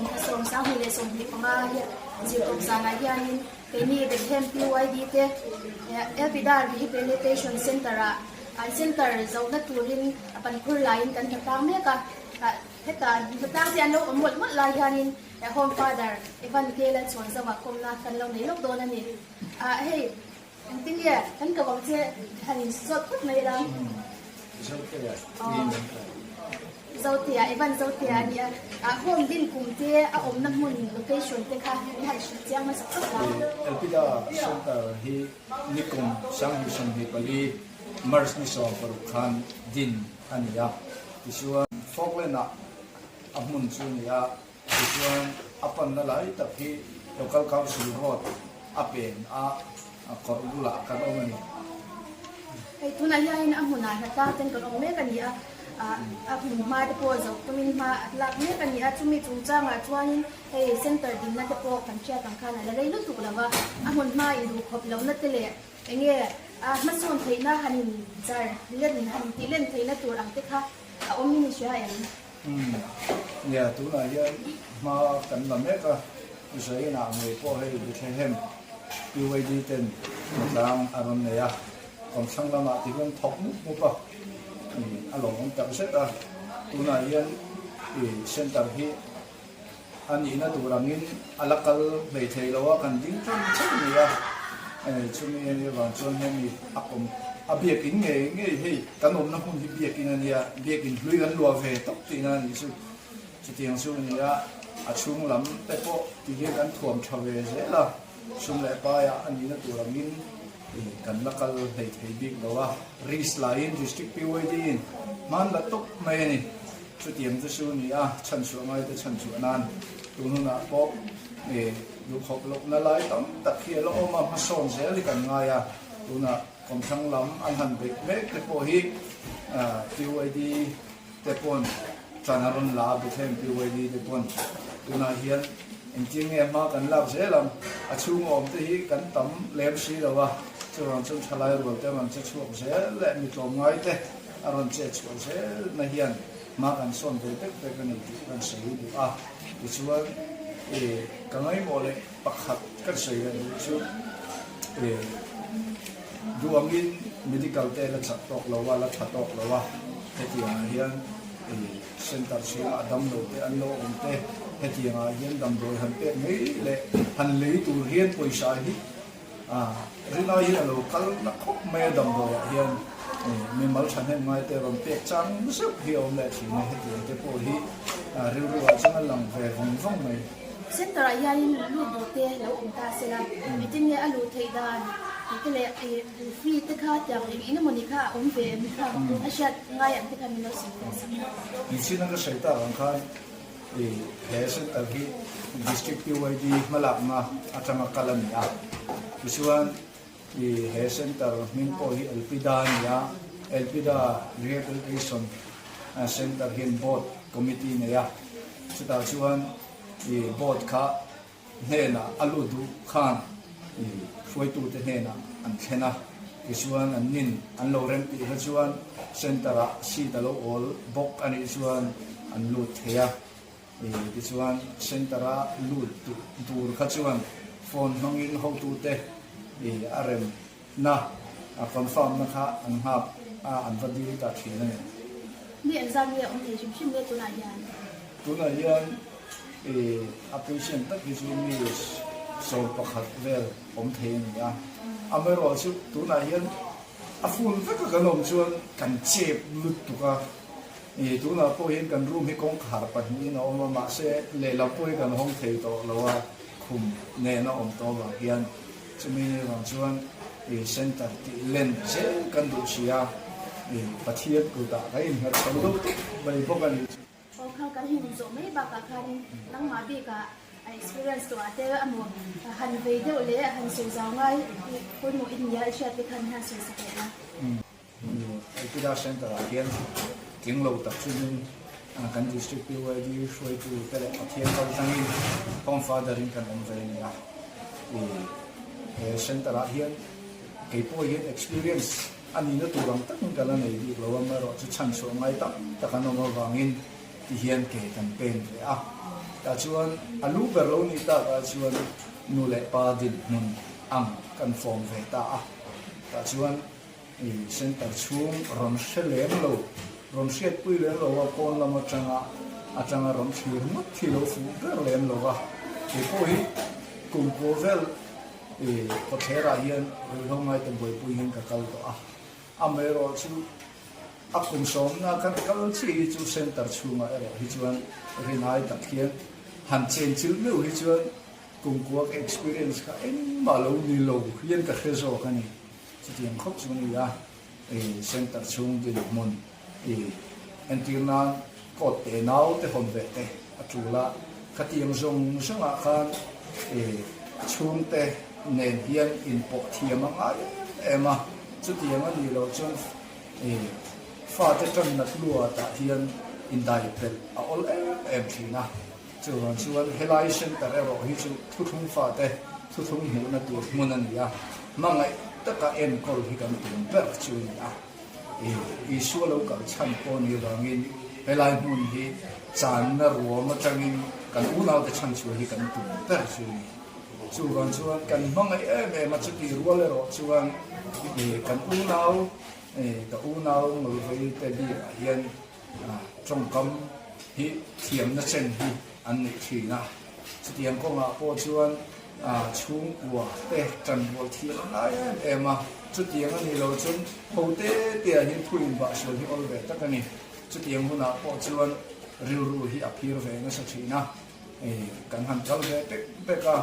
Nikum thla sawm 2025 hian zirtawp zanah hianin keini Bethlehem PYD te Elpida Rehabilitation Centre-ah an centre zohna turin a pan phur laiin kan hnatlang mek a. Heta hnatlang te an lo awm mawlh mawlh lai hianin Home Father Evan Kela chuan zauhah kawmna kan lo nei lawk dawn a ni. Hei. Engtin nge kan ko ang che han in zawt phawt mai ila. Zotea niin an ko. Zotea, Evan Zotea a nia. A home din kum te a awmna hmun location te kha min han hrilh chiang hmasa phawt la. Elpida Center hi nikum 2024 March ni 16 khan din a ni a. Tichuan Falkland ah a hmun chu a ni a. Tichuan a panna lai tak hi Local Council Road a pen a, kawrh bulah kan awm a ni. Hei tunah hianin a hmunah hlatlang ten kan awm mek a ni a, a hmun hma te pawh zoh tumin hma a lak mek a ni a, chumi chungchangah chuanin hei center dinna te pawh kan hriat ang khan a la rei lutuk lo va, a hmun hma induhkhawp lohna te leh enge a hmasawn theihna han inzar len han intih len theihna tur ang te kha a awm in i hria em? Umm, nia tunah hian hma kan la mek a, Zainah ngei pawh hei Bethlehem PYD ten hnatlang a rawn nei a, kawmthlang lamah ti hian thawk mup mup a, a lawmawm tak zet a, tunah hian i center hi a nihna tur angin a la kal hlei thei lo a, kan ding ṭan chauh ni a, chumi a nih avang chuan hemi a kawm a biakin ngei ngei hei kan awmna hmun hi biakin a nia, biakin hlui kan luah ve tawp tihna a nih chu, chutiang chu a ni a, a chhung lam te pawh ti hian kan thuam ṭha ve zel a, sum leh paiah a nihna tur angin kan la kal hlei thei bik lo a, risk laiin District PYD in hman la tawp mai a ni. Chutiang chu su ni a, chhanchhuah ngaite chhanchhuah nan tun hunah pawh duhkhawp lohna lai tam tak hi a la awm a, hmasawn zel hi kan ngai a, tunah kawmthlang lam an han beih mek te pawh hi PYD te pawn tan a rawn la a, Bethlehem PYD te pawn tunah hian engtin nge hma kan lak zel ang, a chhunga awm te hi kan tam lem si lo a, chuvang chuan thalai rual te rawn che chhuak zel leh mi tlawmngai te. A rawn chet chhuah zel na hian hma kan sawn ve vek vek a ni tih kan sawi duh a. Tichuan e ka ngaihmawh leh pakhat kan sawi leh duh chu e duh angin medical te la chak tawk lo a, la tha tawk lo a, hetiangah hian e center chhungah a damlo te an lo awm te, hetiangah hian damdawi han pek mai leh han lei tur hian pawisa hi A, rinai hi a lo kal na khawp mai a damdawiah hian mimal thahnem ngai te rawn pek chang zeuh hi a awm leh thin a, hetiang te pawh hi rilru ah chuan a lang ve vawng vawng mai. Center ah hianin lut duh te lo awm ta se la, engtin nge a luh theih dan tih te leh fee te kha tiang eng eng emawni kha a awm ve em kha a hriat ngai ang te kha min lo sawi ve sak. Michina ka sawi tak ang khan I he center hi District PYD hmalakna atanga kal a ni a, tichuan i he center hming pawh hi Elpida a ni a, Elpida Rehabilitation Center hian Board Committee nei a, chutah chuan i Board kha hnenah a lut duh khan i hruaitute hnenah an thlen a, tichuan an nin an lo rem tih kha chuan center ah seat a lo awl bawk a nih chuan an lut thei a, i tichuan center a lut duh tur kha chuan phone hmangin hotute i a rem na a confirm na kha an nghak a an va dil ta thin a ni. Mi engzat nge awm thei hrim hrim nge tunah hian? Tunah hian i a patient tak hi chu mi 11 vel awm thei a ni a, amaherawh chu tunah hian a full vek a kan awm chuan kan chep lutuk a, i tunah pawh hian kan room hi kawngkhar pahnihin a awm a, mahse lehlam pawh hi kan hawng thei tawh lo a, khum nen a awm tawh avang hian. Chumi ni vang chuan i center tih len zel kan duh si a, i Pathian kutah kan innghat chho deuh tawp mai bawk a ni. Aw kha kan hmu zawh mai bakah khanin nangmah bikah a experience tawh ah te amaw han vei deuh leh han sawi zau ngai pawimawh i nia i hriat te khan hian sawi sak leh la. Elpida Center ah hian tling lo tak chungin kan District PYD hruaitu te leh Pathian kal tlangin Home Father in kan awm ve a ni a. He Center ah hian kei pawh hian experience a nihna tur ang takin ka la nei bik lo a, amaherawhchu chhanchhuah ngai tam tak an awm avangin. Ti hian ke kan pen ve a. Tah chuan a lu ber lo nih takah chuan nu leh pa dinhmun ang kan fawm ve ta a. Tah chuan i center chhung rawn hre lem lo, rawn hriatpui lem lo a, pawn lam atanga atanga rawn thlir ngawt hi lo fuh ber lem lo va. Kei pawh hi kum kua vel i kawthlerah hian ruihhlo ngaite buaipui hian ka kal tawh a. Amaherawhchu A kum sawmna kan kal chiah hi chu center chhungah erawh hi chuan rinai tak hian han chenchilh meuh hi chuan kumkua ka experience kha engmah lo ni lo hian ka hre zawk a ni. Chutiang khawp chu a ni a, center chhung dinhmun i entir nan court te nau te hawn ve te a tul a, khatiang zawng zawngah khan chhungte nen hian inpawh thiam a ngai em em a, chutiang a nih loh chuan I fate tan nat luatah hian indai pelh a awl em em thin a, chuvang chuan helai center erawh hi chu thuthlung fate thuthlung hmuhna tur hmun a ni a, hmangaih taka enkawl hi kan tum ber chu a ni a. I Isua lo kal chhan pawh ni avangin helai hmun hi channa ruam atangin kan unaute chhanchhuah hi kan tum ber chu a ni. Chuvang chuan kan hmangaih em em a, chutih rual erawh chuan kan unau, ka unau Ngawivei te bikah hian tawngkam hi thiamna chen hi an neih thin a. Chutiang kawngah pawh chuan chhungkua te tanrual thiam a ngai em em a, chutiang a nih loh chuan ho te te ah hian thu inbahsual hi awl ve tak a ni. Chutiang hunah pawh chuan rilru hi a phir ve nasa thin a. Kan han kal ve bek bek a,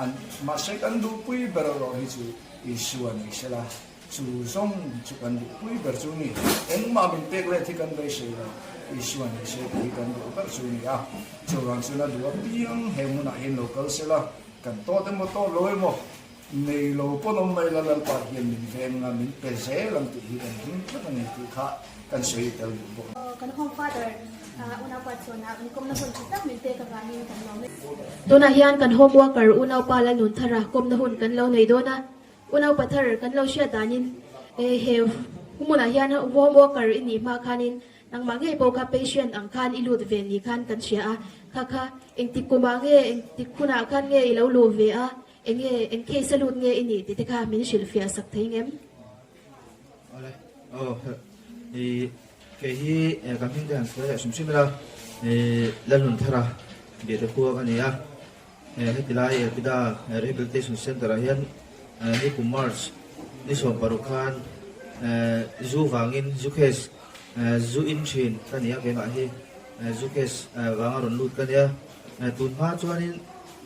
an mahse kan duhpui ber erawh hi chu Isua ni sela, chu zawng chu kan duhpui ber chu ni. Engmah min pek let hi kan beisei lo, Isua ni se tih hi kan duh ber chu ni a. Chuvang chuan a duh apiang he hmunah hian lo kal sela, kan tawt emaw tawt lo emaw nei lo pawn awm mai la Lalpa hian min veng a, min pe zel ang tih hi kan hlim tlat a ni tih kha kan sawi tel duh bawk. Kan home father unaupa chuan a inkawmna hun tha tak min pek avangin kan lawm e. Tunah hian kan home worker unaupa Lalnunthara kawmna hun kan lo nei dawn a, unaupa thar kan lo hriat danin he hmunah hian home worker i nih hma khanin Nangmah ngei pawh kha patient ang khan i lut ve ni khan kan hria a, kha kha engtik kumah nge engtik hunah khan nge i lo luh ve a, eng nge eng case a lut nge i nih tih te kha min hrilh fiah sak thei ngem? Awle, aw i kei hi ka hming te han sawi leh hrim hrim ila, i Lalnunthara Biate khua ka ni a, heti lai Elpida Rehabilitation Centre ah hian ni kum March ni 60 khan zu vangin zu case zu in thin ka ni a keimah hi zu case vanga rawn lut ka nia tun hma chuanin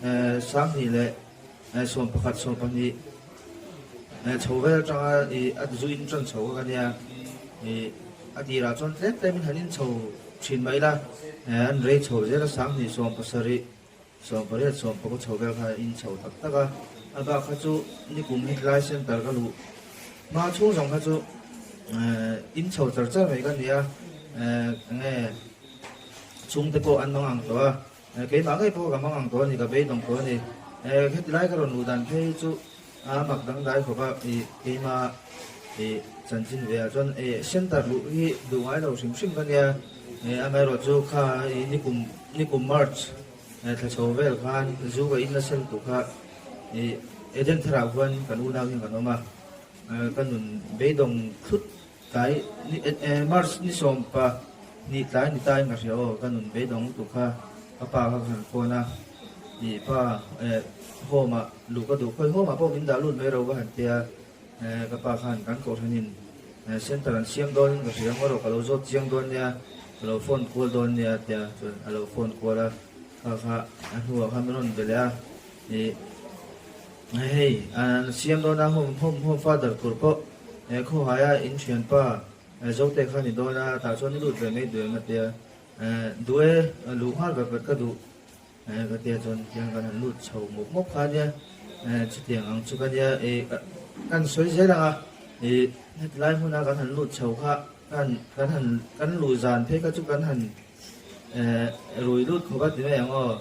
2000 leh 11 12 chho vel atanga zu in tan chho ka nia a tirah chuan tlem tlemin han in chho thin mai ila an rei chho zel a 2000 17 18 10 chho vel kha in chho tak tak a a bak kha chu nikum hi tlai center ka luh hma chhung zawng kha chu in chho char char mai ka nia enge chhungte pawh an mang ang tawh a keimah ngei pawh ka mang ang tawh a ni ka beidawng tawh a ni heti lai ka rawn luh dan phei chu a mak dangdai khawp a keimah chanchin ve ah chuan center luh hi duh ngai lo hrim hrim ka nia amaherawhchu kha nikum nikum March thla chho vel khan zu ka in nasa lutuk kha ih Eden tharah khuan kan unau hian kan awm a ka nun beidawng thut tlai ni March ni 12 tlai ni tain ka hria aw ka nun beidawng lutuk kha ka pa kha ka han phone a ih pa home ah luh ka duh khawi home ah pawh min dah lut mai ro ka han tia ka pa khan kan kohhranin center an siam dawnin ka hria ngaw rawh ka lo zawt chiang dawn nia ka lo phone kual dawn nia tia chuan a lo phone kual a kha kha a hnuah khan min rawn be leh a ih hei an siam dawn a home home home father tur pawh khawhaia in thianpa Zote kha ni dawn a tah chuan i lut ve mai duh em a tia duh e luh nghal vat vat ka duh Ka tia chuan tiang kan han lut chho mawp mawp kha ania, chutiang ang chu ka nia ih kan sawi zel ang a, ih heti lai hmuna kan han lut chho kha kan kan han kan luh zan phei kha chu kan han rui lut khawp a ti mai ang aw,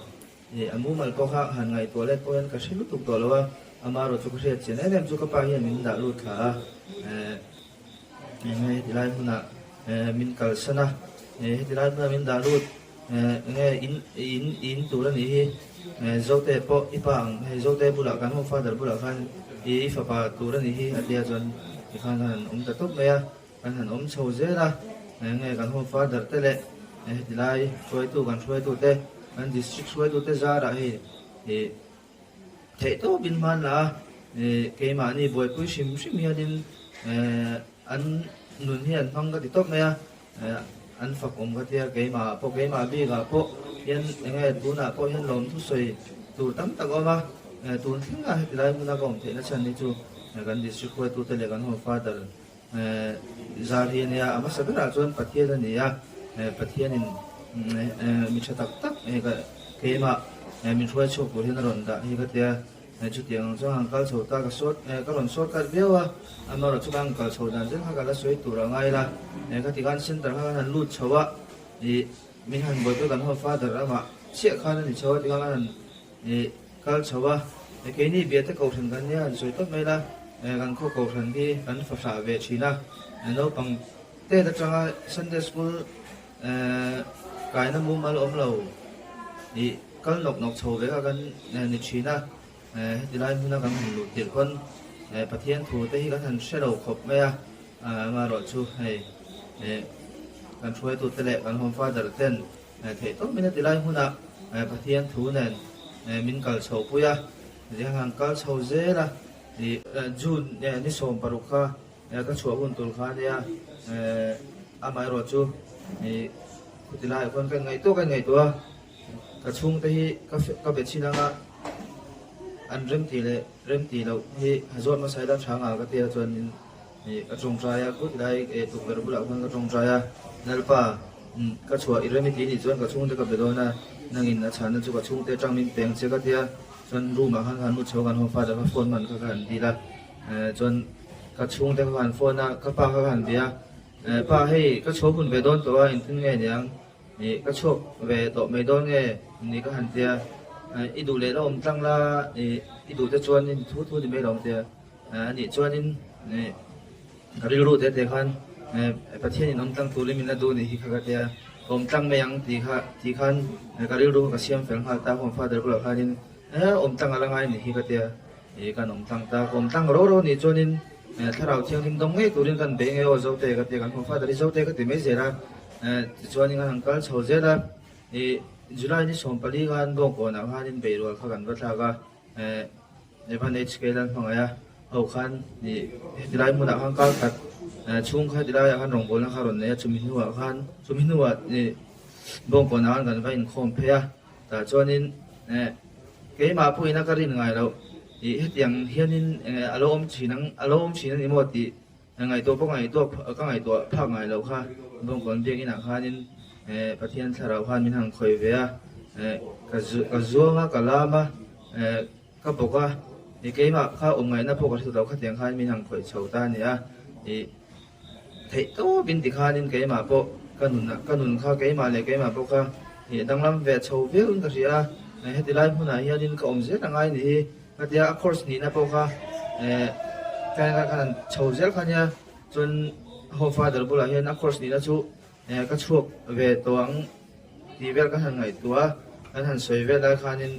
ih a mumal pawh kha han ngaihtuah let pawh hian ka hre lutuk tawh lo a, amaherawh chu ka hriat chian em em chu ka pa hian min dah lut thla a, heti lai hmunah min kalsan a, heti lai hmuna min dah lut. Enge in in in tur a nih hi, Zote pawh i pa ang hei Zote bulah kan home father bulah khan i fapa tur a nih hi a tia chuan tikhan kan han awm ta tawp mai a, kan han awm chho zel a, enge kan home father te leh heti lai hruaitu kan hruaitu te kan district hruaitu te zarah hei ih theih tawpin hman la a, keimahni buaipui hrim hrim hianin an nun hi an hmang ka ti tawp mai a. An fak awm ka tia keimah pawh keimah bikah pawh hian enge tunah pawh hian lawm thusawi tur tam tak a awm a, tun thlengah heti lai hmuna ka awm theihna chhan hi chu kan district hruaitute leh kan home father zar hi a nia, a hmasa berah chuan Pathian a ni a, Pathianin mi tha tak tak keimah min hruai chhuak tur hian a rawn dah hi ka tia. Chutiang ang chuan han kal chho ta ka sawt ka rawn sawt khat viau a, amaherawh chu kan kal chho dan zel kha ka la sawi tur a ngai la, khati khan center kha kan han lut chho a, ih min han buaipui kan ho father amah chiah khan a ni chho a tikhan kan han ih kal chho a, keini biate kohhran kan nia han sawi tawp mai la, kan khaw kohhran hi kan fahrah ve thin a, naupang te atanga Sunday school Kaina mumal awm lo ih kal nawk nawk chho ve kha kan ni thin a, heti lai hmuna kan han luh tirh pawn Pathian thu te hi kan han hre lo khawp mai a, amaherawh chu hei kan hruaitute leh kan home father ten theih tawp in heti lai hmuna Pathian thu nen min kal chho pui a, tihian han kal chho zel a, ih June ni 16 kha Ka chhuah hun tur kha ania, amaherawh chu khuti laiah khuan ka inngaihtuah ka inngaihtuah a, ka chhungte hi ka be chhin anga an remti leh remti loh hi ha zawt hmasa ila tha nga ka tia chuanin ka tawngtai a, khuti lai tukverh bulah khuan ka tawngtai a, Lalpa ka chhuah i rem i ti nih chuan ka chhungte ka be dawn a, nangin a chhanna chu ka chhungte atang min peng che ka tia, chuan room ah khan ka han lut chho a, kan home father kha phone hman kha ka han dil a. Chuan ka chhungte kha ka han phone a, ka pa kha ka han bia a, Pa hei ka chhuak hun ve dawn tawh a, engtin nge niang? Ih ka chhuak ve tawh mai dawn nge ni ka han tia, i duh leh la awm tlang la, ih i duh te chuanin thu thu ni mai lo ang tia, anih chuanin ih ka rilru te te khan Pathianin awm tlang turin min la duh nih hi kha ka tia, ka awm tlang mai ang tih kha tih khan ka rilru kha ka siam fel nghal ta, home father bulah khanin awm tlang a la ngai nih hi ka tia. Ih kan awm tlang ta, ka awm tlang ro ro nih chuanin thlarau thianghlim dawng ngei turin kan bei ngei aw Zote ka ti a, kan hmu father hi Zote ka ti mai zel a, tichuanin kan han kal chho zel a, ih July ni 14 khan Bawngkawnah khanin beirual kha kan va thlak a, Evan HK lan hmangaih a, ho khan ih heti lai hmunah khan kal khat chhung kha heti laiah khan rawngbawlna kha rawn nei a, chumi hnuah khan chumi hnuah ih Bawngkawnah khan kan va inkhawm phei a. Tah chuanin keimah pawhin a ka rin ngai loh ih hetiang hianin a lo awm thin ang a lo awm thin a ni maw tih ngaihtuah pawh ka ngaihtuah ka ngaihtuah phak ngai loh kha Bawngkawn biakinah khanin Pathian thlarau khan min han khawih ve a ka ka zuang a ka lam a ka bawk a ih keimah kha awm ngaihna pawh ka hre tawh lo khatiang khan min han khawih chho ta a ni a ih. Theih tawp in ti khanin keimah pawh ka nun ka nun kha keimah leh keimah pawh kha ih danglam ve chho viau in ka hria a, heti lai hmunah hianin ka awm zel a ngai ni hi ka tia a course nihna pawh kha eh ka ka han chho zel kha nia chuan home father bulah hian a course nihna chu eh ka chhuak ve tawh ang tih vel ka han ngaihtuah a, kan han sawi vel lai khanin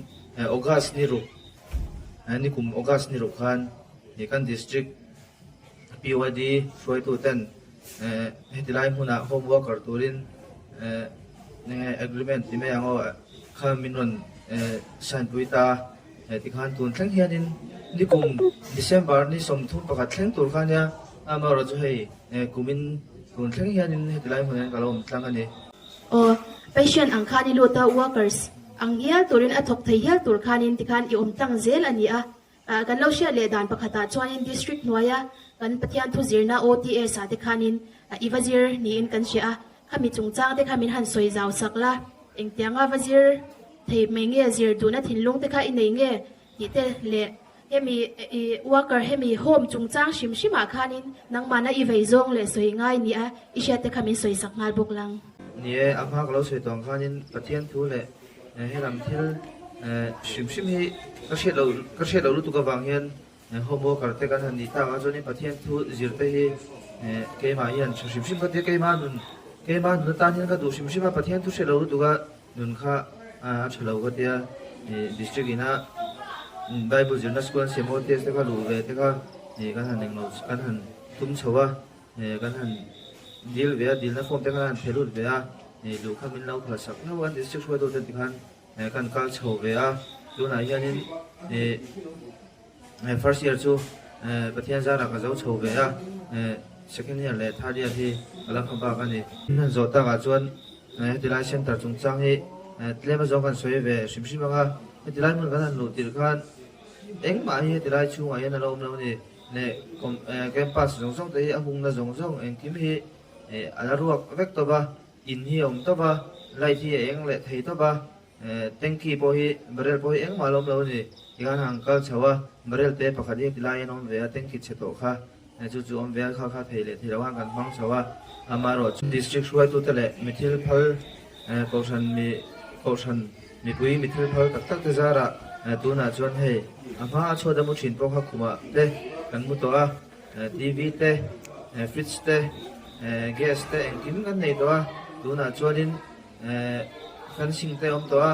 August ni ruk nikum August ni ruk khan ih kan district PYD hruaitu ten heti lai hmunah home worker turin agreement ti mai ang aw kha min rawn sign pui ta tikhan tun thleng hianin nikum December ni 31 thleng tur kha nia amaherawh chu hei kumin tun thleng hianin heti lai hmunah hian ka lo awm tlang a ni. Aw, patient ang khan i lut a, workers ang hial turin a thawk thei hial tur khanin tikhan i awm tlang zel a ni a. Kan lo hriat leh dan pakhatah chuanin District hnuaia kan Pathian thu zirna OTS ah te khanin i va zir niin kan hria a, khami chungchang te kha min han sawi zau sak la, engtianga va zir thei mai nge, zir duhna thinlung te kha i nei nge tih te leh hemi i worker hemi home chungchang hrim hrimah khanin nangmahna i vei zawng leh sawi ngai nia i hriat te kha min sawi sak nghal bawk lang. Ni e, a hma ka lo sawi tawh ang khanin Pathian thu leh He lam thil hrim hrim hi ka hriat loh ka hriat loh lutuk avang hian home worker te kan han nih tak a chuanin Pathian thu zir te hi keimah hian tha hrim hrim ka tia keimah nun keimah nun atan hian ka duh hrim hrim a Pathian thu hriat loh lutuk a. Nun kha a tha lo ka tia district ina Bible zirna school an siam ho test te kha luh ve te kha kan han englo kan han tum chho a kan han dil ve a dilna form te kha kan han phe lut ve a luh kha min lo phal sak hlauh a district hruaitu te tikhan kan kal chho ve a tunah hianin First year chu Pathian zarah ka zo chho ve a, second year leh third year hi ka la hma bak a ni. Hman zawh takah chuan heti lai center chungchang hi tlem azawng kan sawi ve hrim hrim ang a, heti lai hmun kan han luh tirh khan engmah hi heti lai chhungah hian a lo awm lo a ni. Leh campus zawng zawng te hi a hungna zawng zawng engkim hi a la ruak vek tawp a, in hi a awm tawp a, light hi a eng leh thei tawp a. Tanky pawh hi barrel pawh hi engmah a lo awm lo a ni. Tikhan han kal chho a, barrel te pakhat hi heti laiin a awm ve a, tanky chhe tawh kha chu chu awm ve a, kha kha thei leh thei lo khan kan hmang chho a. Amaherawh chu district hruaitute leh mi thil phal kohhran mi kohhran mipui mi thil phal tak tak te zarah tunah chuan hei a hma a chhuat a mu thin pawh kha khumah te kan mu tawh a, TV te, fridge te, gas te engkim kan nei tawh a, tunah chuanin Eh fencing te awm tawh a,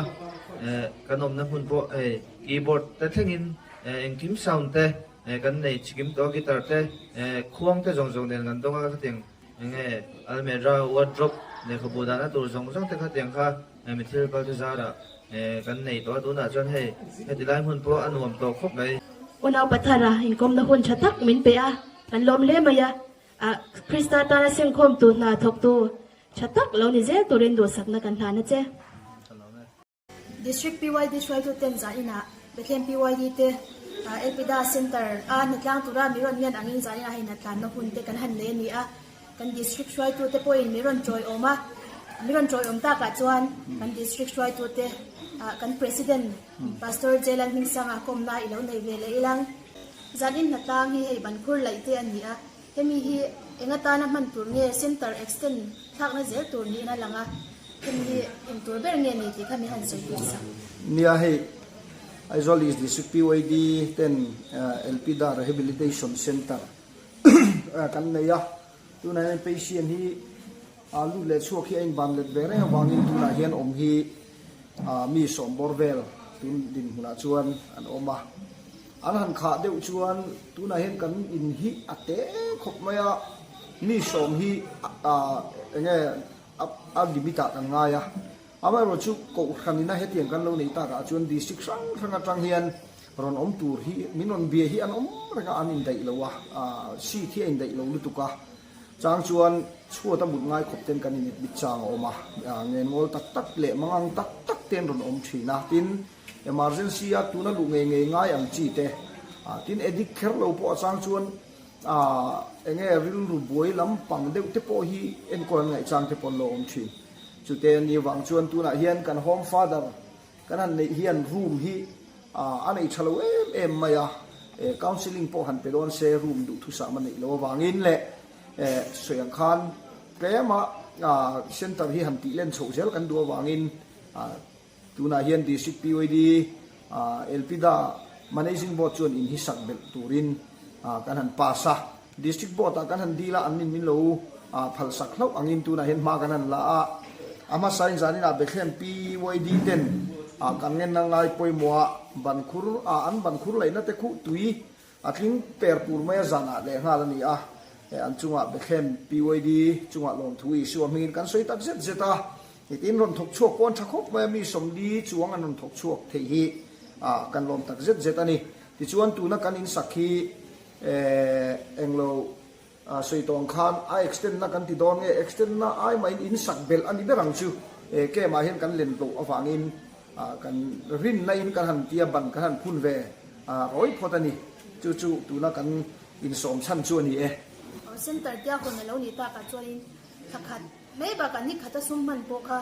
eh kan awmna hmun pawh hei keyboard te thlengin eh engkim sound te eh kan nei chikim tawh a guitar te eh khuang te zawng zawng nen kan dawng a khatiang eng nge almirah wardrobe lehkhabu dahna tur zawng zawng te khatiang kha eh mi thil kal te zarah eh kan nei tawh a tunah chuan hei heti lai hmun pawh a nuam tawh khawp mai. Unau Pathara inkawmna hun tha tak min pe a, kan lawm hle mai a, ah Krista tana sengkhawmtu hna thawktu Tha tak lo ni zel turin duhsakna kan hlan a che. District PYD hruaitu ten zah inah Bethlehem PYD te Elpida Centre a hnatlang tura mi rawn ngen angin zah inah hei hnatlanna hun te kan han nei a ni a. Kan District hruaitu te pawhin mi rawn tawiawm a, mi rawn tawiawm takah chuan kan District hruaitu te kan President Pastor Jelan Hmingsanga kawmna i lo nei ve leh ilang. Zan in hnatlang hi hei bankhur laih te a ni a. Hemi hi eng atana hman tur nge center extend thlakna zel tur niin a lang a, hemi hi eng tur ber nge ni tih kha min han sawi tir sak. Nia hei Aizawl East District PYD ten Elpida Rehabilitation Centre kan nei a, tunah hian patient hi lut leh chhuak hi a inban let ve reng avangin tunah hian awm hi mi sawmbawr vel tun dinhmunah chuan an awm a. An han khah deuh chuan tunah hian kan in hi a te khawp mai a, mi sawm hi eng nge a limit ah kan ngai a. Amaherawh chu kohhran ina hetiang kan lo neih takah chuan district hrang hrang atang hian rawn awm tur hi min rawn bia hi an awm reng a, an indaih lo a, seat hi a indaih lo lutuk a. Chang chuan chhuat a mut ngai khawp ten kan inadmit chang a awm a, ngengawl tak tak leh mangang tak tak te an rawn awm thin a, tin, Emergency a tuna luh ngei ngei ngai ang chi te tin addict kher lo pawh a chang chuan enge rilru buai lampang deuh te pawh hi enkawl an ngaih chang te pawh an lo awm thin. Chute a nih vang chuan tunah hian kan home father kan han neih hian room hi a nei tha lo em em mai a, counselling pawh han pe dawn se room duhthusam a neih loh avangin leh sawi ang khan tlema center hi han tih len chhoh zel kan duh avangin Tunah hian District PYD Elpida Managing Board chuan in hi sak belh turin kan han pass a. District Board ah kan han deal a, an nin min lo phal sak hlauh angin tunah hian hma kan han la a. A hmasa in zanin ah Bethlehem PYD ten kan ngenna ngai pawimawh a bankhur an bankhur laihna te khuh tui a tling per pur mai a zanah leh nghal a ni a, an chungah Bethlehem PYD chungah lawmthu Isua hmingin kan sawi tak zet zet a, nitin rawn thawk chhuak pawh an tha khawp mai a, mi sawmli chuang an rawn thawk chhuak thei hi kan lawm tak zet zet a ni. Tichuan tuna kan insak hi englo sawi tawh ang khan a extend na kan ti dawn nge extend na ai mahin insak belh a ni ber ang chu camp ah hian kan len loh avangin kan rinna in kan han tia ban kan han phun ve rawi phawt a ni chu chu tuna kan insawm chhan chu a ni e. Center tia hawn a lo nih takah chuanin thla khat mai bakah ni khata sum hman pawh kha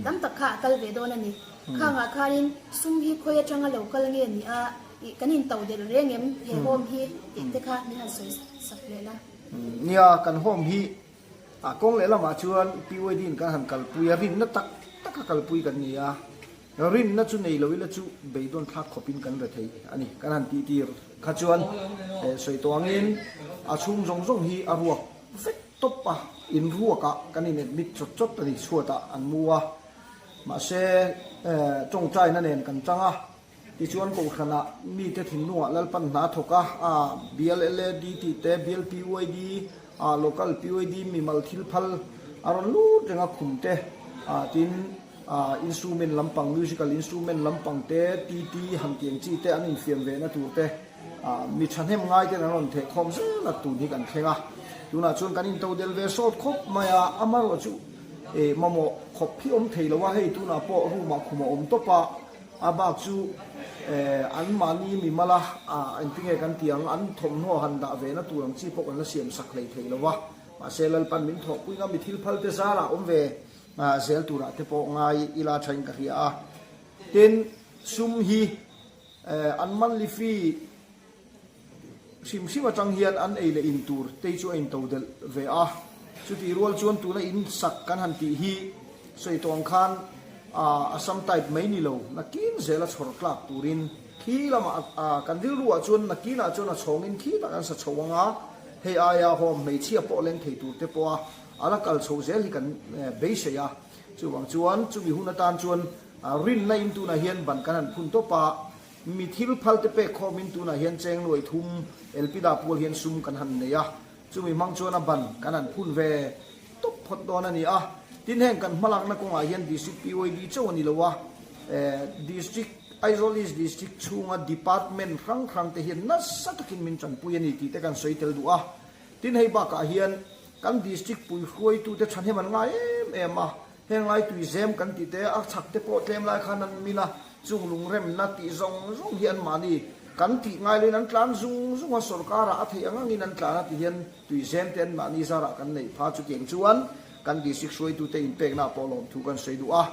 tam tak kha a kal ve dawn a ni. Khangah khanin sum hi khawi atanga lo kal nge ni a Ih, kan in to delh reng em he home hi tih te kha min han sawi sak leh la. Nia, kan home hi a kawng leh lamah chuan PYD in kan han kalpui a, rinna tak taka kalpui kan ni a, rinna chu nei lo ila chu beidawn thlak khawpin kan re thei a ni. Kan han tih tir kha chuan sawi tawh angin a chhung zawng zawng hi a ruak vek tawp a, in ruakah kan in admit chawt chawt a ni, chhuatah an mu a. Mahse, tawngtaina nen kan tang a, tichuan Kohhranah mite thinlungah Lalpan hna a thawk a, a bial LAD tih te, bial PYD, a local PYD mimal thil phal a rawn lut reng a khum te, tin instrument lampang, musical instrument lampang te, TT han tiang chi te an infiam ve na tur te, mi thahnem ngai ten an rawn thehkhawm zel a, tun hi kan thleng a. Tunah chuan kan intodel ve sawt khawp mai a, amaherawhchu, Eh mamawh khawp hi awm thei lo a, hei tunah pawh room ah khum a awm tawp a, a bak chu eh an mahni mi mal a, ah engtinge kan tih ang, an thawmhnaw han dah ve na tur ang chi pawh kan la siam sak hlei thei lo a, mahse Lalpan min thawhpui ngam mi thil phal te zarah awm ve zel turah te pawh ngai ila thain ka hria a, tin sum hi eh an monthly fee Hrim hrim atang hian an ei leh in tur tei chu a into delh ve a, chutih rual chuan tuna in sak kan han tih hi sawi tawh ang khan Assam type mai ni lo, nakin zela chhawr tlak turin khi lamah kan rilruah chuan nakinah chuan a chhawngin khi tak an sa chho ang a, hei aia home hmeichhia pawh leng thei tur te pawha a la kal chho zel hi kan beisei a, chuvang chuan chumi hun atan chuan rinna in tunah hian ban kan han phun tawp a. Mi thil phal te pek khawmin tunah hian cheng nuai thum Elpida pual hian sum kan han nei a, chumi hmang chuan a ban kan han phun ve tawp phawt dawn a ni a. Tin heng kan hmalakna kawngah hian District PYD chauh a ni lo a, District, Aizawl East District chhunga Department hrang hrang te hian nasa takin min tanpui a ni tih te kan sawi tel duh a. Tin hei bakah hian kan District pui hruaitute thahnem an ngai em em a, Heng lai tui zem kan tih te, a chhak te pawh tlem lai khan an min a, chung lungremna tih zawng zawng hi anmahni kan tih ngai loin an tlan zung zung a, sorkarah a theih ang angin an tlan a ti hian tui zem te anmahni zarah kan neih pha chutiang chuan kan district hruaitute inpekna pawh lawmthu kan sawi duh a.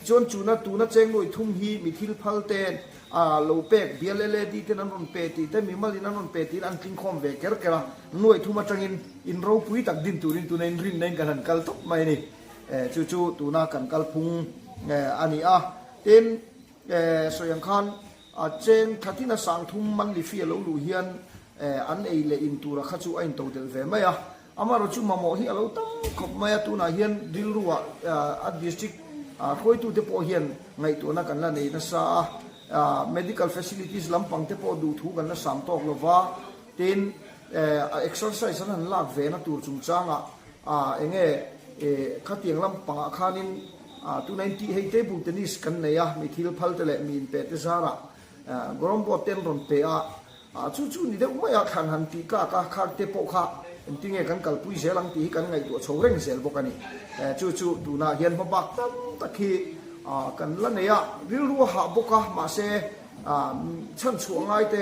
Tichuan chuna tuna cheng nuai thum hi mi thil phal ten a lo pek bial LAD ten an rawn pe tih te mimalin an rawn pe tiin an tlingkhawm ve ker ker a, nuai thum atangin in ropui tak din turin tuna inrinna in kan han kal tawp mai a ni. Chu chu tuna kan kalphung a ni a. Tin, sawi ang khan cheng thatina sangthum monthly fee a lo luh hian an ei leh in tura kha chu a into delh ve mai a. Amaherawhchu chu mamawh hi a lo tam khawp mai a, tunah hian rilruah a district hruaitute pawh hian ngaihtuahna kan la nei nasa a, medical facilities lampang te pawh duhthu kan la sam tawk lo va, tin, exercise an han lak ve na tur chungchangah Ah enge eh khatiang lam pangah khanin ah tuna in tih hei table tennis kan nei a, mi thil phal te leh mi inpe te zarah ah garam board te an rawn pe a, ah chu chu ni deuh mai a thlan han tih tlak a khak te pawh kha engtinge kan kalpui zel ang tih hi kan ngaihtuah chho reng zel bawk a ni. Eh chu chu tunah hian hmabak tam tak hi ah kan la nei a, rilru a hah bawk a mahse ah chhanchhuah ngai te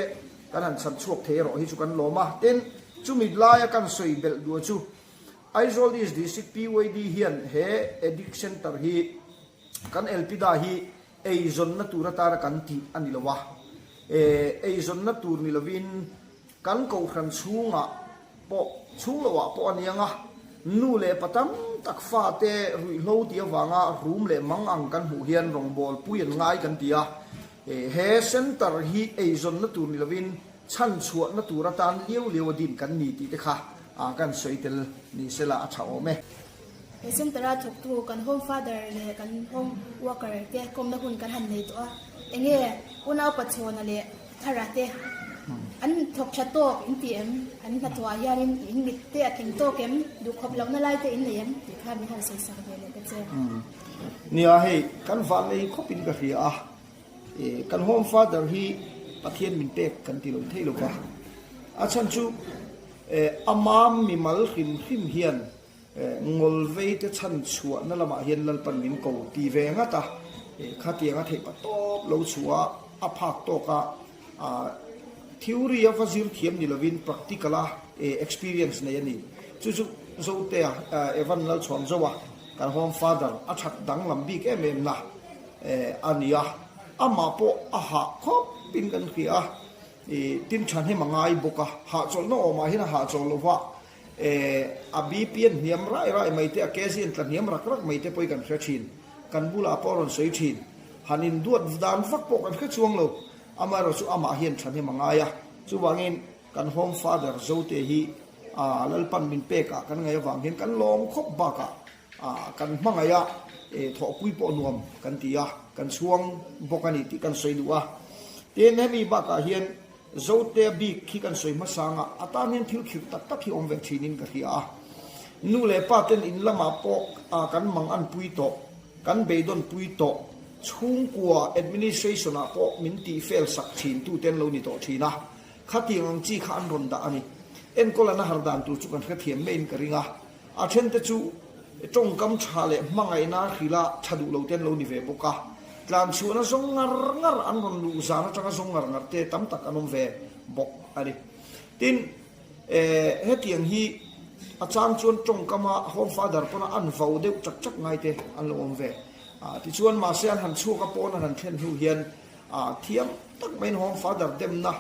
kan han chhanchhuak thei erawh hi chu kan lawm a, tin chumi laia kan sawi belh duah chu Aizawl East District PYD hian he Addict Centre hi kan Elpida hi eizawnna tur atana kan tih a ni lo a, eizawnna tur ni lovin kan kohhran chhungah pawh chhung lohah pawh a ni ang a, nu leh pa tam tak fate ruihhlo tih avanga rum leh mang ang kan hmuh hian rawngbawl pui an ngai kan ti a, he centre hi eizawnna tur ni lovin Chhanchhuahna tur atan liau liau a din kan ni tih te kha kan sawi tel ni se la a tha awm e. He centre-a thawktu kan home father leh kan home worker te kawmna hun kan han nei tawh a, enge unau Pachhawna leh Thara te an thawk tha tawk in ti em? An hnathawhah hianin in mit te a tling tawk em? Duhkhawp lohna lai te in nei em? tih kha min han sawi sak ve leh ta che. Nia hei kan vannei khawpin ka hria a. Kan home father hi Pathian min pek kan ti lo thei lo va, a chhan chu ama mimal hrim hrim hian ngawlvei te chhan chhuahna lamah hian Lalpan min ko ti ve ngat a, khatiang a theih pa tawp lo chhuah a phak tawk a, theory a va zir thiam ni lovin practical a experience nei a ni. Chu chu Zotea Evan Lalchhuanzoa kan home father a that danglam bik em em na. A ni a, amah pawh a hah khawp in kan hria a, ih tin thahnem a ngai bawk a, hahchawlhna awmah hian a hahchawlh lo va, eh a BP an hniam rai rai mai te, a KG an tla hniam rak rak mai te pawh hi kan hre thin, kan bulah pawh a rawn sawi thin, han induat dan vak pawh kan hre chuang lo, amaherawhchu amah hian thahnem a ngai a, chuvangin kan home father Zote hi ah Lalpan min pekah kan ngaih avang hian kan lawm khawp bakah. Kan hmangaih a, thawhpui pawh nuam kan ti a, kan chhuang bawk a ni tih kan sawi duh a. Tin, hemi bakah hian Zotea bik khi kan sawi hmasa anga a tan hian thil khirh tak tak hi awm ve thinin ka hria a. Nu leh pa ten in lamah pawh kan mang an pui tawh, kan beidawn pui tawh, chhungkua administration ah pawh min tih fel sak thin tu te an lo ni tawh thin a. Khatiang ang chi kha an rawn dah a ni. Enkawl an a har dan tur chu kan hrethiam maiin ka ring a. A thente chu tawngkam tha leh hmangaihna hrila tha duh lo te an lo ni ve bawk a. Tlanchhuahna zawng ngar ngar an rawn luh zan atanga zawng ngar ngar te tam tak an awm ve bawk a ni. Tin, hetiang hi a chang chuan tawngkama Home Father pawna an vau deuh chak chak ngai te an lo awm ve. Tichuan mahse an han chhuak a pawn an han thlen hnu hian thiam tak maiin Home Father demna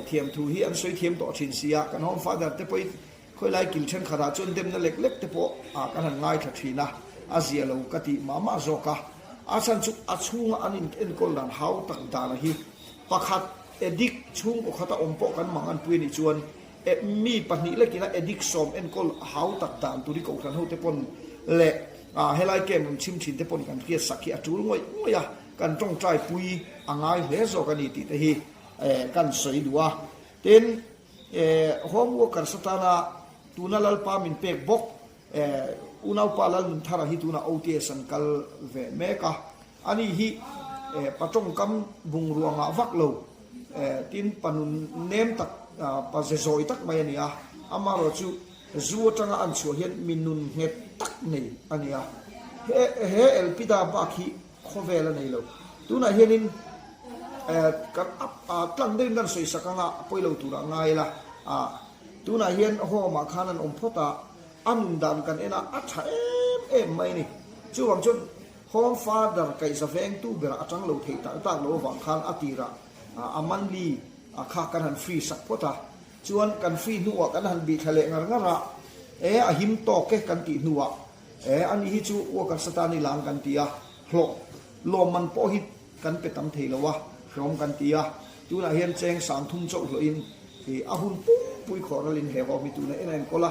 thiam thu hi an sawi thiam tawh thin si a. Kan Home Father te pawhin Khawilai kil thenkhatah chuan demna lek lek te pawh kan han ngaithla thin a, a zia lo ka tih mah mah zawk a. A chhan chu a chhunga an in enkawl dan hau tak dana hi pakhat addict chhungkaw khata awm pawh kan mang an pui a nih chuan mi pahnih lekin a addict sawm enkawl hau tak dan tur hi kohhran ho te pawn leh helai camp rawn chhim thin te pawn kan hriat sak hi a tul ngawih ngawih a, kan tawngtai pui a ngai hle zawk a ni tih te hi kan sawi duh a. Tin, Home workers atana tuna Lalpa min pek bawk unaupa Lalnunthara hi tunah OTS an kal ve mek a, ani hi pa tawngkam bungrua ngah vak lo tin pa nun nem tak pa ze zawi tak mai a ni a, amaherawh chu zu atanga an chhuah hian mi nun nghet tak nei a ni a, he Elpida bak hi Khawvel a nei lo. Tunah hianin kan tlang deuhin kan sawi sak anga a pawi lo turah ngai ila. Tunah hian home ah khan an awm phawt a, a nun dan kan en a, a tha em em mai a ni. Chuvang chuan home father kaihza vengtu berah a tang lo theih tak tak lo avang khan a tirah a monthly kha kan han free sak phawt a. Chuan kan free hnuah kan han bih thla leh ngar ngar a, e a him tawk e kan tih hnuah E, ani hi chu worker satan i lang kan ti a, hlawh lawmman pawh hi kan pe tam thei lo a, hlawm kan ti a, tunah hian cheng 30 chauh hlawhin i a hun pumpui khawh ralin he hawm hi tunah en a enkawl a,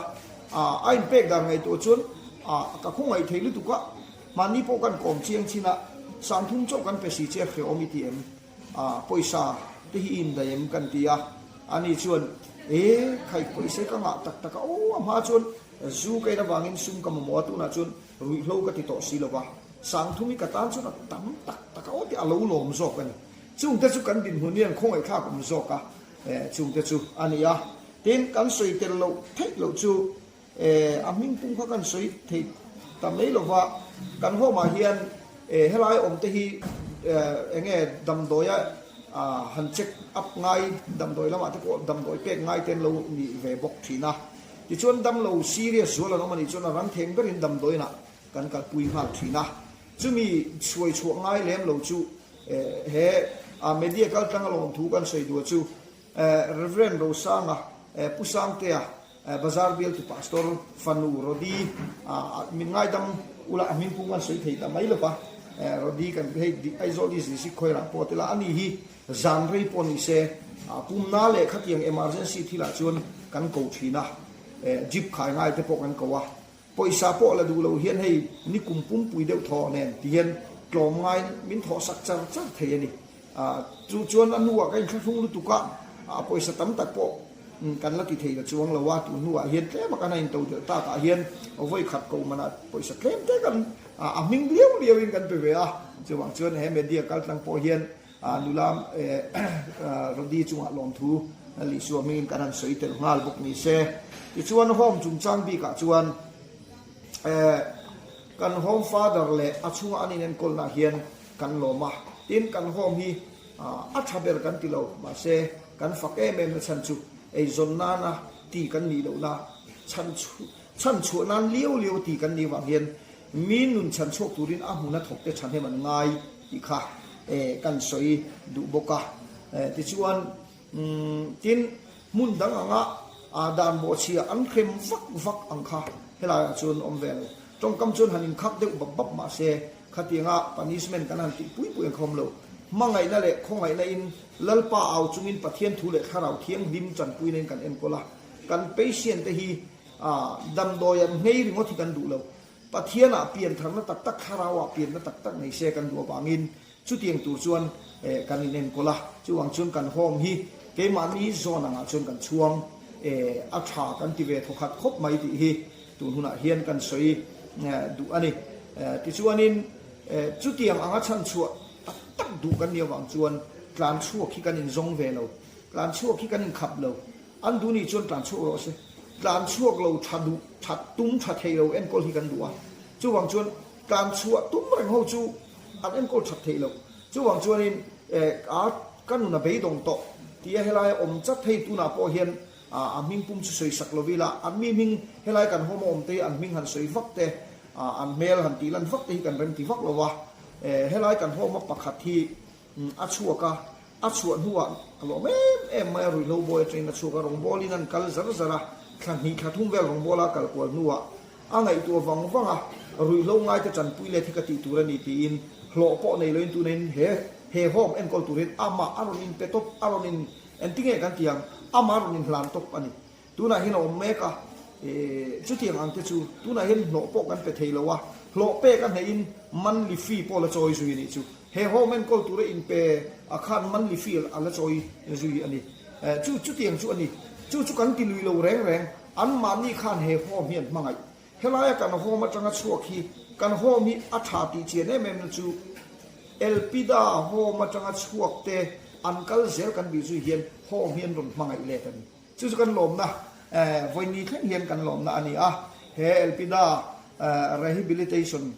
a inpek dan ngaihtuah chuan a ka khawngaih thei lutuk a, mahni pawh kan kawm chiang chin a, 30 chauh kan pe si che hrehawm i ti em? A, pawisa te hi i indaih em kan ti a, ani chuan e, khaih pawisa hi ka ngah tak tak a, aw a hma chuan Zu ka in avangin sum ka mamawh a, tunah chuan ruihhlo ka ti tawh si lo va, 30 hi ka tan chuan a tam tak tak a aw tih a lo lawm zawk a ni. Chungte chu kan dinhmun hian khawngaihthlak awm zawk a, chungte chu a ni a. Tin, kan sawi tel loh theih loh chu a hming pum kha kan sawi thei ta mai lo va, kan home ah hian helai awm te hi enge damdawia han check up ngai, damdawi lamah te pawh damdawi pek ngai te an lo ni ve bawk thin a. Tichuan damlo serious zual an awm a nih chuan a rang theng berin damdawiinah kan kalpui nghal thin a. Chumi chhuai chhuah ngai lem lo chu he media kaltlang a lawmthu kan sawi duh chu Rev. Rosanga, Pu Sangtea, Bazar bialtu Pastor fanu Rody min ngaidam ula a hming pum kan sawi thei ta mai lova Rody kan hei Aizawl East District khawiah pawh tila ani hi Zan rei pawh ni se, pumna leh khatiang emergency thilah chuan kan ko thin a, jeep khai ngai te pawh kan ko a, pawisa pawh la duh lo hian hei ni kum pumpui deuh thaw nen ti hian tlawm ngaiin min thawh sak char char thei a ni. Chu chuan a hnuah ka inthlahrung lutuk a, pawisa tam tak pawh kan la ti thei la chuang lo a, tun hnuah hian tlem a kan a into delh takah hian vawi khat ko manah pawisa tlem te kan a hming liau liauin kan pe ve a, chuvang chuan he media kaltlang pawh hian Nula Rody chungah lawmthu Lisua hmingin kan han sawi tel nghal bawk ni se. Tichuan home chungchang bikah chuan kan home father leh a chhunga an inenkawlnaah hian kan lawm a. Tin, kan home hi a tha ber kan ti lo, mahse kan fak em em na chhan chu eizawn nana ti kan nih lohna chhan chhuah nan liau liau ti kan nih vang hian Mi nun chhan chhuak turin a hmuna thawkte thahnem an ngai tih kha kan sawi duh bawk a. Tichuan, tin, hmun dang anga dan bawhchhia an hrem vak vak ang kha helaiah chuan awm ve lo. Tawngkam chuan han inkhak deuh bap bap mah se, khatianga punishment kan han tih pui pui ang kha awm lo. Hmangaihna leh khawngaihna in Lalpa au chungin Pathian thu leh Thlarau Thianghlim tanpuina in kan enkawl a. Kan patient te hi. Damdawi an nghei ringawt hi kan duh lo. Pathianah pian tharna tak tak, thlarauah pianna tak tak nei se kan duh avangin chutiang tur chuan kan inenkawl a. Chuvang chuan kan home hi keimahni zawn angah chuan kan chhuang a tha kan ti ve thawkhat khawp mai tih hi tun hunah hian kan sawi duh a ni. Tichuanin chutiang anga chhanchhuah tak tak duh kan nih avang chuan tlan chhuak hi kan inzawng ve lo, tlan chhuak hi kan inkhap lo. An duh nih chuan tlan chhuak rawh se. Tlan chhuak lo tha duh, tha tum tha thei lo enkawl hi kan duh a. Chuvang chuan tlan chhuah tum reng ho chu an enkawl that theih loh. Chuvang chuanin a ka nun a beidawng tawh tia helaia awm chat hei tunah pawh hian a hming pum chu sawi sak lo ila, an mi hming helai kan hawm a awm te hi an hming han sawi vak te, an hmel han tih lan vak te hi kan rem ti vak lo a. Helai kan hawm a pakhat hi A chhuak a, a chhuah hnuah a lawm em em mai a, ruihhlo bawi atangin a chhuak a, rawngbawlin an kal zar zar a, thla hnih thla thum vel rawngbawla a kal kual hnuah a ngaihtuah vang vang a, ruihhlo ngaite tanpui let hi ka tih tur a ni tiin hlawh pawh nei loin tunain he he home enkawl turin amah a rawn inpe tawp, a rawn in engtinge kan ti ang, amah a rawn inhlan tawp a ni. Tunah hian a awm mek a, chutiang ang te chu tunah hian hlawh pawh kan pe thei lo a, hlawh pek a hneihin monthly fee pawh la chawi zui a nih chu. He home enkawl tura inpe a khan monthly fee a la chawi zui a ni. Chu chutiang chu a ni. Chu chu kan ti lui lo reng reng, anmahni khan he home hi an hmangaih. Helaia kan home atanga chhuak hi, kan home hi a tha tih chian em em na chu Elpida home atanga chhuak te an kal zel kan bih zui hian home hi an rawn hmangaih let a ni. Chu chu kan lawmna, vawiin thleng hian kan lawmna a ni a. He Elpida Rehabilitation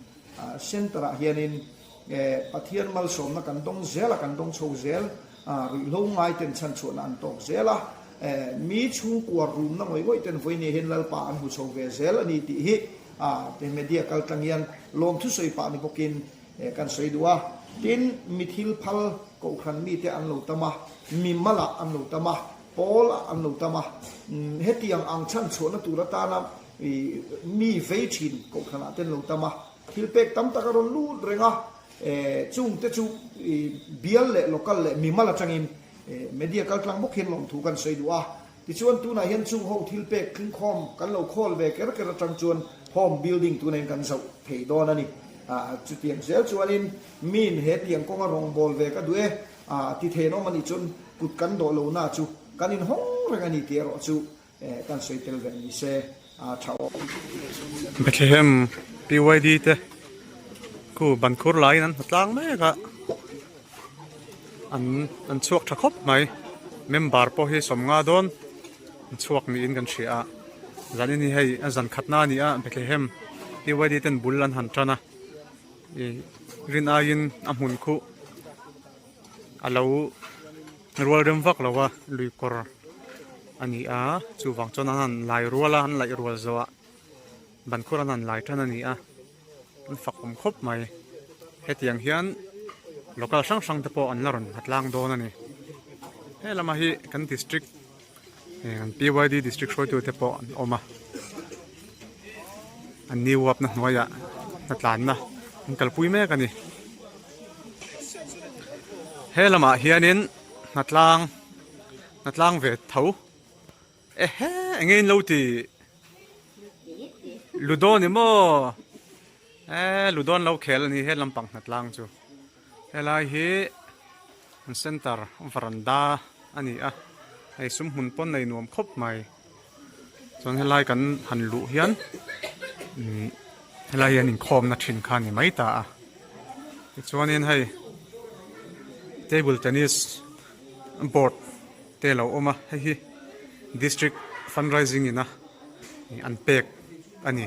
Centre-ah hianin Pathian malsawmna kan dawng zel a, kan dawng chho zel. Ruihhlo ngaiten chhanchhuahna an tawk zel a. Mi chhungkua rumna ngawih ngawih ten vawiin hian Lalpa an hmu chho ve zel a ni tih hi media kaltlang hian lawmthu sawi pah ni bawkin kan sawi duh a. Tin, mi thil phal kohhran mite an lo tam a, mi malah an lo tam a. Pawl an lo tam a, hetiang ang chhan chhuahna tur atana mi vei thin kohhranah te an lo tam a, thil pek tam tak a rawn lut reng a, chungte chu bial leh local leh mimal atangin media kaltlang bawk hian lawmthu kan sawi duh a, tichuan tunah hian chung ho thil pek tlingkhawm kan lo khawl ve ker ker atang chuan home building tunah hian kan zoh thei dawn a ni. Chutiang zel chuanin miin hetiang kawnga rawngbâwl ve ka duh e, A ti thei an awm a nih chuan kut kan dawh lo na chu kan inhawng reng a ni tih erawh chu kan sawi tel ve ni se a tha awm. Bethlehem PYD te khu ban khur laiin an hmu tlang mek a, an an chhuak tha khawp mai. Member pawh hi 50 dawn an chhuak niin kan hria a, zanin hi hei a zan khatna a ni a Bethlehem PYD ten bul an han tan a. Ih rin aiin a hmun khuh a lo rual rem vak lo a lui kawr a ni a chuvang chuan an han lai rual a an laih rual zawh ah ban khur an han lai tan a ni a an fak awm khawp mai hetiang hian local hrang hrang te pawh an la rawn ha tlang dawn a ni he lamah hi kan district Heng PYD district hruaitute pawh an awm a, an ni uapna hnuaiah hnatlanna an kalpui mek a ni. He lamah hianin hnatlang hnatlang ve tho ehe eng nge in lo ti ludo ni maw e ludo an lo khel a ni he lampang hnatlang chu helai hi. An center varanda a ni a, hei sum hmun pawn nei nuam khawp mai. Chuan helai kan han luh hian umm helai hian inkhawmna thin kha a ni mai ta a. Tichuanin hei table tennis board te a lo awm a, hei hi district fundraising ina an pek a ni.